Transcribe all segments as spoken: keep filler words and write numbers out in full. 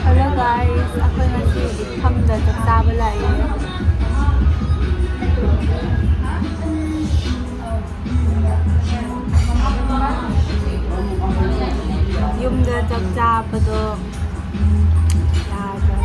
Hello guys, ꯑꯩꯈꯣꯏ ꯉꯁꯤ ꯏꯐꯝꯗ ꯆꯥꯛ ꯆꯥꯕ ꯂꯥꯛꯏ꯫ ꯌꯨꯝꯗ ꯆꯥꯛ ꯆꯥꯕꯗꯣ ꯌꯥꯗ꯭ꯔꯦ꯫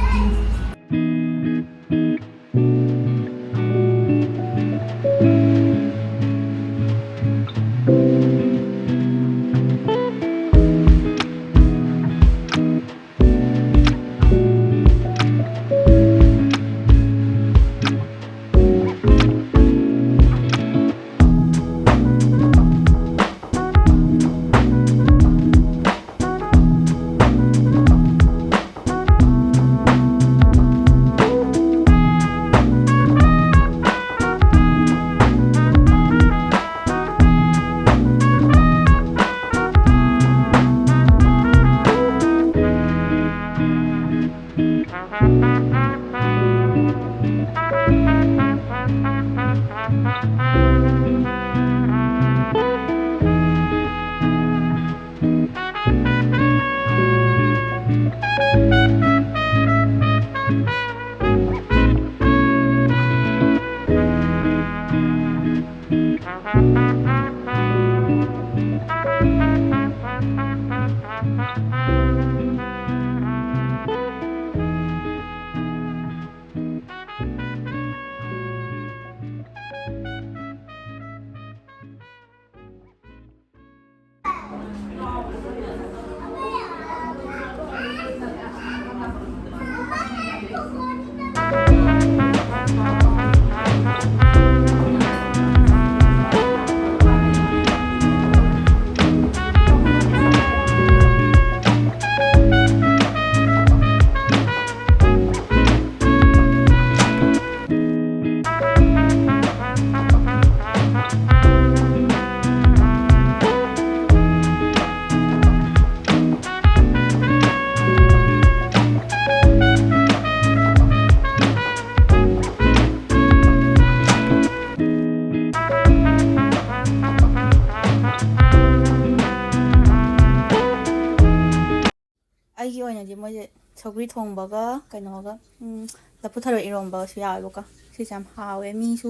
ꯁꯧꯒ꯭ꯔꯤ ꯊꯣꯡꯕꯒ ꯀꯩꯅꯣꯒ, ꯎꯝ, ꯂꯐꯨ ꯊꯔꯣ ꯏꯔꯣꯝꯕꯒꯁꯨ ꯌꯥꯎꯋꯦꯕꯀꯣ꯫ ꯁꯤꯁꯦ ꯌꯥꯝ ꯍꯥꯎꯋꯦ꯫ ꯃꯤꯁꯨ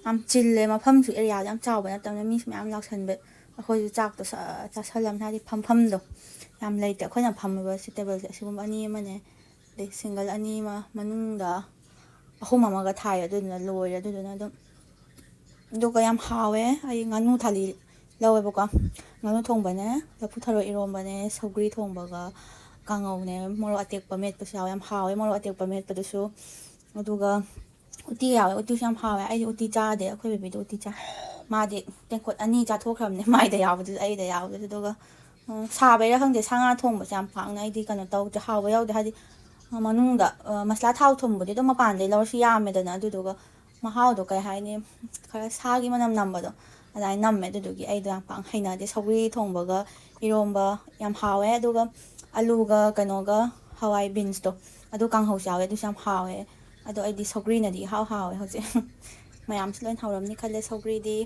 ꯌꯥꯝ ꯆꯤꯜꯂꯦ, ꯃꯐꯝꯁꯨ, ꯑꯦꯔꯤꯌꯥꯗꯣ ꯌꯥꯝ ꯆꯥꯎꯕ ꯅꯠꯇꯕꯅꯤꯅ ꯃꯤꯁꯨ ꯃꯌꯥꯝ ꯂꯥꯛꯁꯟꯕ꯫ ꯑꯩꯈꯣꯏꯁꯨ ꯆꯥꯛꯇꯣ ꯆꯥ-, ꯆꯥꯁꯜꯂꯝꯅꯤꯅ, ꯍꯥꯏꯗꯤ ꯐꯝꯐꯝꯗꯣ ꯌꯥꯝ ꯂꯩꯇꯦ꯫ ꯑꯩꯈꯣꯏꯅ ꯐꯝꯃꯤꯕ ꯁꯤ ꯇꯦꯕꯜꯁꯦ ꯑꯁꯤꯒꯨꯝꯕ ꯑꯅꯤ ꯑꯃꯅꯦ, ꯑꯗꯩ ꯁꯤꯡꯒꯜ ꯑꯅꯤ ꯑꯃ, ꯃꯅꯨꯡꯗ ꯑꯍꯨꯝ ꯑꯃꯒ ꯊꯥꯏ, ꯑꯗꯨꯗꯨꯅ ꯂꯣꯏꯔꯦ꯫ ꯑꯗꯨꯗꯨꯅ ꯑꯗꯨꯝ, ꯑꯗꯨꯒ ꯌꯥꯝ ꯍꯥꯎꯋꯦ꯫ ꯑꯩ ꯉꯥꯅꯨ ꯊꯥꯂꯤ ꯂꯧꯋꯦꯕꯀꯣ꯫ ꯉꯥꯅꯨ ꯊꯣꯡꯕꯅꯦ, ꯂꯐꯨ ꯊꯔꯣ ꯏꯔꯣꯝꯕꯅꯦ, ꯁꯧꯒ꯭ꯔꯤ ꯊꯣꯡꯕꯒ ꯀꯥꯡꯉꯧꯅꯦ, ꯃꯣꯔꯣꯛ ꯑꯇꯦꯛꯄ ꯃꯦꯠꯄꯁꯨ ꯌꯥꯎꯋꯦ꯫ ꯌꯥꯝ ꯍꯥꯎꯋꯦ ꯃꯣꯔꯣꯛ ꯑꯇꯦꯛꯄ ꯃꯦꯠꯄꯗꯨꯁꯨ꯫ ꯑꯗꯨꯒ ꯎꯇꯤ ꯌꯥꯎꯋꯦ꯫ ꯎꯇꯤꯁꯨ ꯌꯥꯝ ꯍꯥꯎꯋꯦ꯫ ꯑꯩꯗꯤ ꯎꯇꯤ ꯆꯥꯗꯦ꯫ ꯑꯩꯈꯣꯏ ꯕꯦꯕꯤꯗꯣ ꯎꯇꯤ ꯆꯥꯏ꯫ ꯃꯥꯗꯤ ꯇꯦꯡꯀꯣꯠ ꯑꯅꯤ ꯆꯥꯊꯣꯛꯈ꯭ꯔꯕꯅꯦ, ꯃꯥꯏꯗ ꯌꯥꯎꯕꯗꯨꯁꯨ, ꯑꯩꯗ ꯌꯥꯎꯕꯗꯨꯁꯨ꯫ ꯑꯗꯨꯒ, ꯎꯝ, ꯁꯥꯕꯩꯔꯥ ꯈꯪꯗꯦ, ꯁꯥ ꯉꯥ ꯊꯣꯡꯕꯁꯦ ꯌꯥꯝ ꯄꯥꯛꯅ ꯑꯩꯗꯤ ꯀꯩꯅꯣ ꯇꯧꯗꯦ, ꯍꯥꯎꯕ ꯌꯥꯎꯗꯦ꯫ ꯍꯥꯏꯗꯤ, ꯑ, ꯃꯅꯨꯡꯗ, ꯑ, ꯃꯁꯂꯥ ꯊꯥꯎ ꯊꯨꯝꯕꯨꯗꯤ ꯑꯗꯨꯝ ꯃꯄꯥꯟꯗꯩ ꯂꯧꯔꯁꯨ ꯌꯥꯝꯃꯦꯗꯅ, ꯑꯗꯨꯗꯨꯒ ꯃꯍꯥꯎꯗꯣ ꯀꯩ ꯍꯥꯏꯅꯤ, ꯈꯔ ꯁꯥꯒꯤ ꯃꯅꯝ ꯅꯝꯕꯗꯣ ꯑꯗꯨꯃꯥꯏꯅ ꯅꯝꯃꯦ꯫ ꯑꯗꯨꯗꯨꯒꯤ ꯑꯩꯗꯣ ꯌꯥꯝ ꯄꯥꯛ ꯍꯩꯅꯗꯦ꯫ ꯁꯧꯒ꯭ꯔꯤ ꯊꯣꯡꯕꯒ ꯏꯔꯣꯝꯕ ꯌꯥꯝ ꯍꯥꯎꯋꯦ꯫ ꯑꯗꯨꯒ ꯑꯂꯨꯒ ꯀꯩꯅꯣꯒ, ꯍꯋꯥꯏ ꯕꯤꯟꯁꯇꯣ, ꯑꯗꯨ ꯀꯥꯡꯍꯧꯁꯨ ꯌꯥꯎꯋꯦ꯫ ꯑꯗꯨꯁꯨ ꯌꯥꯝ ꯍꯥꯎꯋꯦ꯫ ꯑꯗꯣ ꯑꯩꯗꯤ ꯁꯧꯒ꯭ꯔꯤꯅꯗꯤ ꯏꯍꯥꯎ ꯍꯥꯎꯋꯦ ꯍꯧꯖꯤꯛ꯫ ꯃꯌꯥꯝꯁꯨ ꯂꯣꯏꯅ ꯍꯧꯔꯝꯅꯤ ꯈꯜꯂꯦ ꯁꯧꯒ꯭ꯔꯤꯗꯤ꯫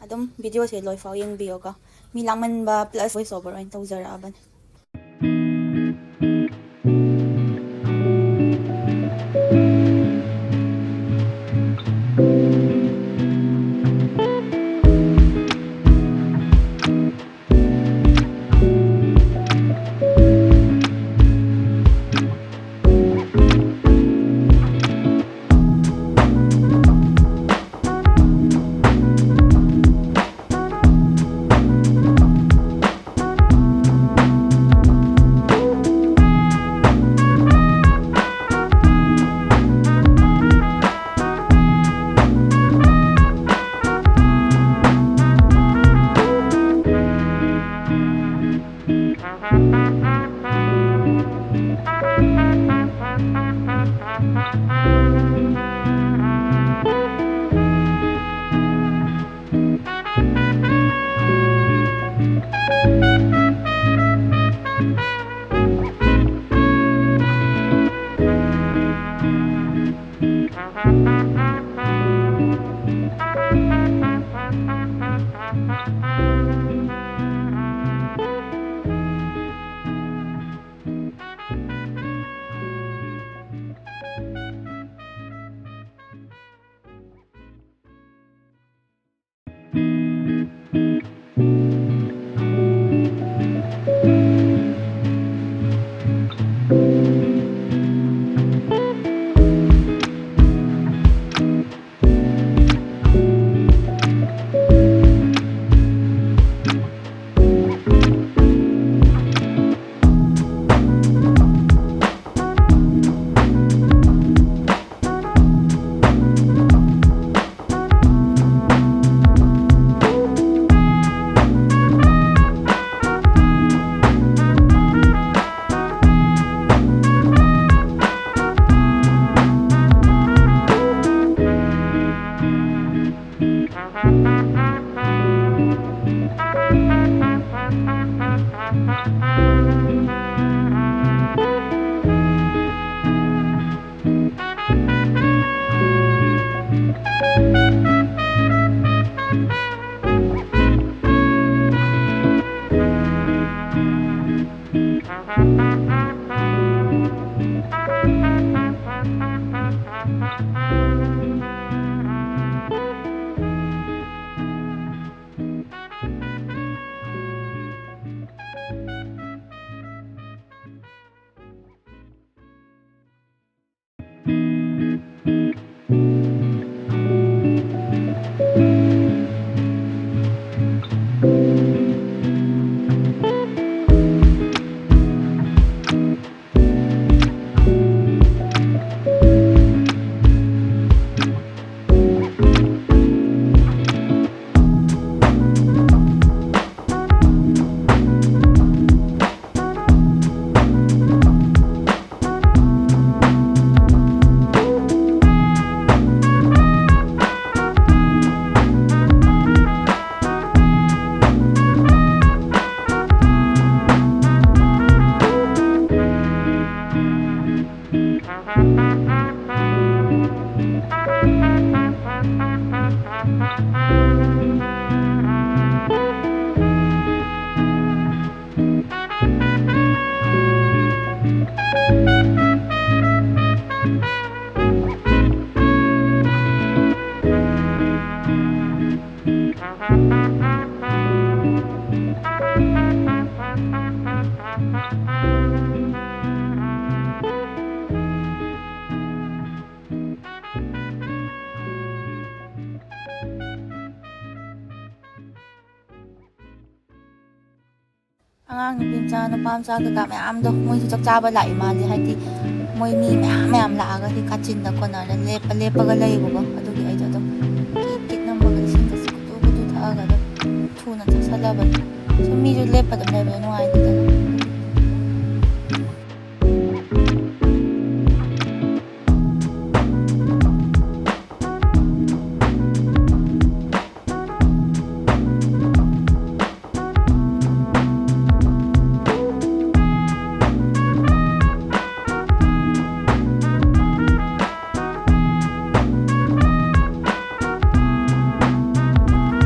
ꯑꯗꯨꯝ ꯚꯤꯗꯤꯑꯣꯁꯦ ꯂꯣꯏꯐꯥꯎ ꯌꯦꯡꯕꯤꯌꯣꯀꯣ꯫ ꯃꯤ ꯂꯥꯡꯃꯟꯕ plus voice over ꯑꯣꯏꯅ ꯇꯧꯖꯔꯛꯑꯕꯅꯦ꯫ ꯑꯉꯥꯡ ꯅꯨꯄꯤ ꯃꯆꯥ, ꯅꯨꯄꯥ ꯃꯆꯥ ꯀꯩꯀꯥ ꯃꯌꯥꯝꯗꯣ, ꯃꯣꯏꯁꯨ ꯆꯥꯛ ꯆꯥꯕ ꯂꯥꯛꯏ ꯃꯥꯜꯂꯦ꯫ ꯍꯥꯏꯗꯤ ꯃꯣꯏ ꯃꯤ ꯃꯌꯥꯝ ꯃꯌꯥꯝ ꯂꯥꯛꯑꯒ ꯁꯤ ꯀꯥꯆꯤꯟꯗ ꯀꯣꯅꯔꯗ ꯂꯦꯞꯄ ꯂꯦꯞꯄꯒ ꯂꯩꯌꯦꯕꯀꯣ꯫ ꯑꯗꯨꯒꯤ ꯑꯩꯗꯣ ꯑꯗꯨꯝ ꯀꯤꯠ ꯀꯤꯠ ꯅꯝꯃꯒ ꯏꯁꯤꯡꯒꯁꯦ ꯀꯨꯇꯨ ꯀꯨꯇꯨ ꯊꯛꯑꯒ ꯑꯗꯨꯝ ꯊꯨꯅ ꯆꯥꯁꯜꯂꯕꯅꯤ꯫ ꯁꯨꯝ ꯃꯤꯁꯨ ꯂꯦꯞꯄ ꯑꯗꯨꯝ ꯂꯩꯕꯗꯣ ꯅꯨꯡꯉꯥꯏꯇꯦꯗꯅ꯫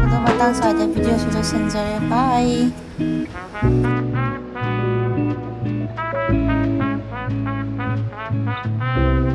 ꯑꯗꯣ ꯃꯇꯥꯡ ꯁ꯭ꯋꯥꯏꯗ ꯚꯤꯗꯤꯑꯣꯁꯨ ꯂꯣꯏꯁꯤꯟꯖꯔꯦ꯫ ꯕꯥꯏ꯫